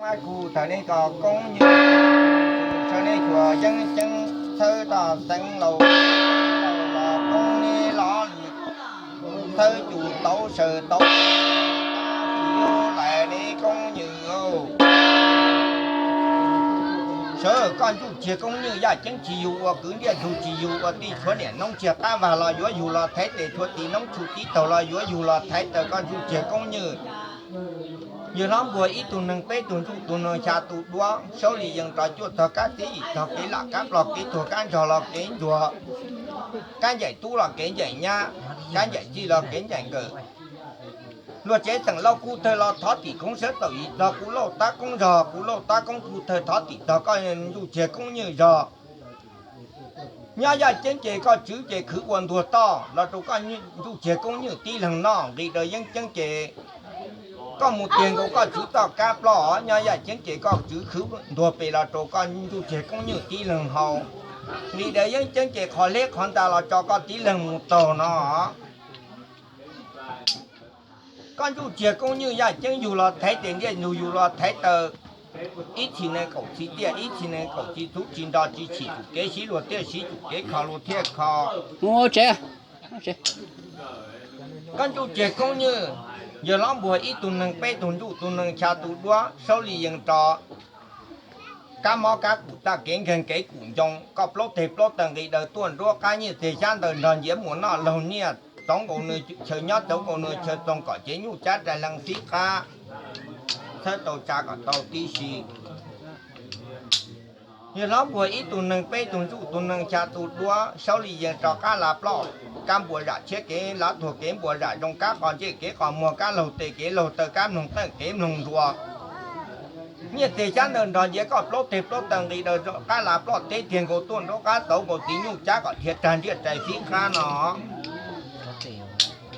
Kuv thaum nej ko koob nywj, sawv nej xyuas yeeb ceeb txhawb toj xeev laus, los koob nej los lwm txhawb cus tauv saws tauv, lais nej koob nywj. Sawv koj ntsuj ciag koob nywj, yaj ceeb tsis yug ua kwv, ntiaj tug tsis yug ua tij, tshuav niam noob tsiag qab vag los yuav yug los thaiv tes, tshuav txiv noob tshu tib taug los yuav yug los thaiv taws, koj ntsuj ciag koob nywj. Yawg hlob npuag ib tug neeg peb tug ntsuj tus neeg xya tus duab, saub li yees rov cuaj txog kab tib yim txog kev lam kab plog kev tuag kab ntsog los kev ntsuag, kab ncaim tub los kev ncaim nyab, kab ncaim txij los kev ncaim nkawm. Luag tsev xeem lauj kuj thawj los thov tim koob sawb txaus yim txog kuv lauj tab koob zog, kuv lauj tab koob kuj thawj thov tim txog koj ntsuj ciag koob nywj zog. Nyob yaj ceeb ces koj tswv ces khwv ua ntuag toj los rau koj ntsuj ciag koob nywj tib leeg noj, nqis daws yeeb ceeb ces koj mus tiag nkaus koj tswv toj kab ploj, nyob yaj ceeb ces koj tswv khwv ntuag pes los rau koj ntsuj ciag koob nywj tib leeg haus, nqis daws yeeb ceeb ces qhov hleb qhov nta los tso koj tib leeg mus taug no. Koj ntsuj ciag koob nywj, yaj ceeb yug los thaiv tes, ntiaj tug yug los thaiv taws, ib txhis nees kaum txhis tiaj, ib txhis nees kaum txhis txhuv, tsis nto tsis chim, tsum kev sib luag thiaj sib, tsum kev kho luag thiaj kho. Koj ntsuj ciag koob nywj, yawg hlob npuag ib tug neeg peb tug ntsuj tus neeg xya tus duab, saub li yees rov kab mob kab kum txaj kev nkeeg kev kum ncoo, koj plaub teg plaub taw nqis daws tuaj nruab qab, nyiaj txiag xyab ntawv nrog nciav mus noj laug nyiaj, txoov nkaus nws chaw nyob txoov nkaus nws chaw txoog kom cev nyuj cab rais lees fib qab, txhawb tau tsa kom tau tib si. Yawg hlob npuag ib tug neeg peb tug ntsuj tus neeg xya tus duab, saub li yees rov qab lav ploj, kab npua zam tshiab kev lav tuag kev npua zam zoo, kab qos ntsej kev qos muag, kab laug tes kev laug taw, kab mloog qeej kev mloog nruas. Nyiaj txiag xyab ntawv nrog nciav koj plaub teg plaub taw nqis daws qab lav ploj teb tiag nkaus tuaj nruab qab, txoov nkaus txiv nyuj cab kom dhia rag ntiaj rais fib qab no.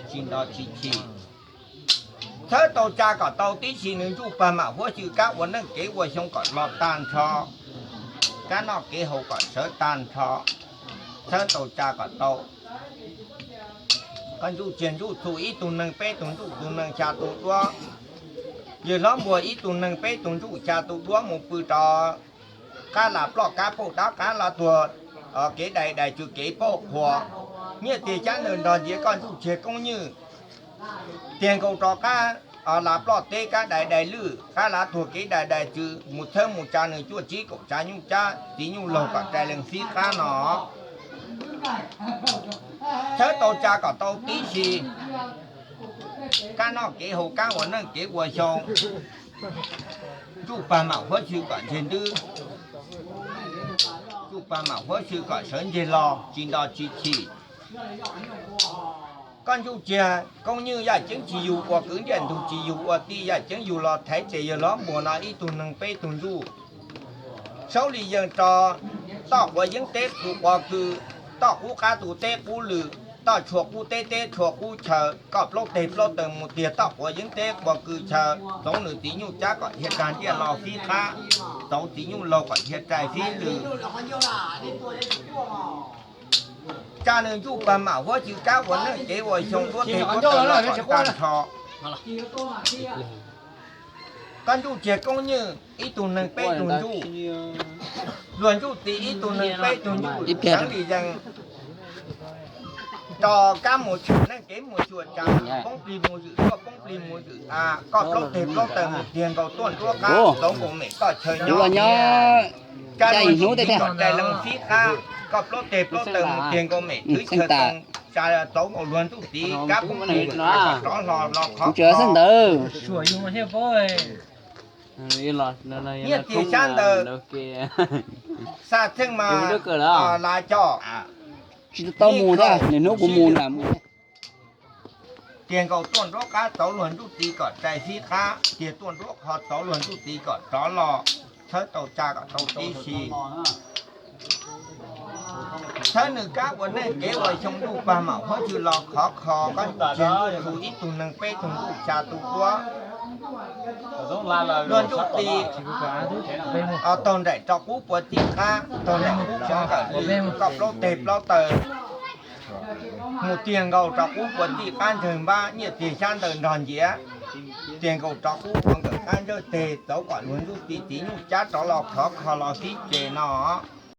Tsis nto tsis chim. Txhawb tau tsa kom tau tib si, nws ntsuj pag mam huab xyw, kab ua neej kev ua xyoo kom lo tag nrho, kab noj kev haus kom sawv tag nrho. Txhawb tau tsa kom tau. Koj ntsuj ciag ntsuj txhu ib tug neeg peb tug ntsuj tus neeg xya tus duab, yawg hlob npuag ib tug neeg peb tug ntsuj xya tus duab mus pw rau qab lav ploj, kab pauj dab qab lav tuag, kev dai dais tsw kev pauj qhuas. Nyiaj txiag xyab ntawv nrog nciav koj ntsuj ciag koob nywj, tiag nkaus rov qab lav ploj teb, kab dai dais lwj, qab lav tuag kev dai dais tsw, mus txhawb mus tsa nws cuaj tsib kaum tsa nyuj cab txiv nyuj laug kom rais lees fib qab no. Txhawb tau tsa kom tau tib si, kab noj kev haus, kab ua neej kev ua xyoo. Ntsuj pag mam huab xyw kom ntseg ntwb, ntsuj pag mam huab xyw kom sawv ntseg los tsis nto tsis chim. Koj ntsuj ciag koob nywj, yaj ceeb tsis yug ua kwv, ntiaj ntug tsis yug ua tij, yaj ceeb yug los thaiv tes, yawg hlob npuag no ib tug neeg peb tug ntsuj, saub li yees rov toj quav yeeb teb qub quav kws, toj qub qab tus teb qub lwm, toj tshua qub teb teb tshua qub chaw, koj plaub teg plaub taw mus tiag toj quav yeeb teb quav kws chaw, txoov nws txiv nyuj cab kom dhia rag ntiaj los fib qab, txoov txiv nyuj laug kom dhia rais fib lwm. Tsa nws ntsuj pag mam huab xyw, kab ua neej kev ua xyoo, duab teg duab taw los kom tag nrho. Koj ntsuj ciag koob nywj, ib tug neeg peb tug ntsuj, luag ntsuj txiv ib tug neeg peb tug ntsuj, seev li yees rov kab mus tshwm neej kev mus xyuas tsa, poob plig mus zwm tuaj poob plig mus zwm av, koj plaub teg plaub taw mus tiag nkaus tuaj nruab qab, txoov nkaus mem koj chaw nyob, kab ua ntsuj txiv kom rais lees fib qab, koj plaub teg plaub taw mus tiag nkaus mem twb chaw txoov, tsa txoov nkaus luag ntsuj txiv, kab poob plig zwm av kom rov hlo los khov kho. Nyiaj txiag xyab ntawv, xa txheej mas lav coj, tsis tau mus thiab, niaj hnub kuv mus na. Tiag nkaus tuaj nruab qab, txoov luag ntsuj txiv kom rais fib qab, tiag tuaj nruab qho, txoov luag ntsuj txiv kom rov los, txhawb tau tsa kom tau tib si. Txhawb nws kab ua neej kev ua xyoo, ntsuj pag mam huab xyw los khov kho, koj ntsuj ciag ntsuj txhu ib tug neeg peb tug ntsuj xya tus duab, luag ntsuj txiv taug nraim rau qub puas txij qab, taug nraim qub puas nkawm li, koj plaub teg plaub taw mus tiag nkaus rau qub puas txij qab ntsawg npab, nyiaj txiag xyab ntawv nrog nciav Ces nkaus rov qub ua nkawm qab ntsawj teg txawv kom luag ntsuj ti tiv nyuj cab rov los khov kho los sib ceg no.